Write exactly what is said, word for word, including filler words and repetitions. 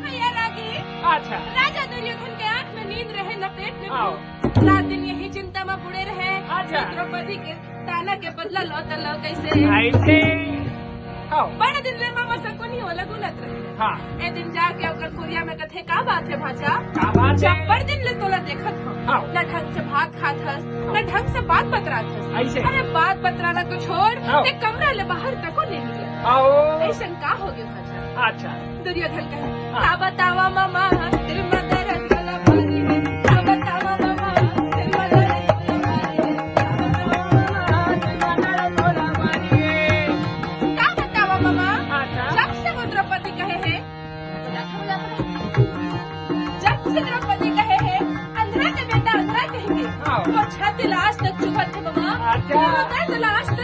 भैया रागी, अच्छा। राजा दुर्योधन के आंख में नींद रहे, न पेट में भूख। रात दिन यही चिंता में बुड़े रहे। अच्छा। द्रौपदी के ताना के बदला लौटा लौ कैसे? ऐसे। बड़े दिन ले मामा शकुनी ओला गुनत रहे। हाँ। ए दिन जाके ओकर कुरिया में कथे, "का बात हे भांचा? का बात हे?" बड़े दिन ले तोला देखत हंव। हाँ। न ढंग से भात खात हस, न ढंग से बात बतरात हस। ऐसे। अरे बात बतराना तो छोड़, हाँ। ते कमरा ले बाहर तको नहीं निकलत। अइसन का हो गे भांचा? अच्छा। दुर्योधन कहे, हाँ। का बतावा मामा, दिल में दर्द वाला भारी है। का बतावा मामा, दिल में दर्द वाला भारी है। का बतावा मामा, दिल में दर्द वाला भारी है। का बतावा मामा, अच्छा। जब से वो द्रौपदी कहे हे, जब से द्रौपदी कहे हे, अंधरा के बेटा अंधरा कहेंगे। हाँ। वो छाती लाश तक चुभत हे मामा। अच्छा। वो दर्द लाश तक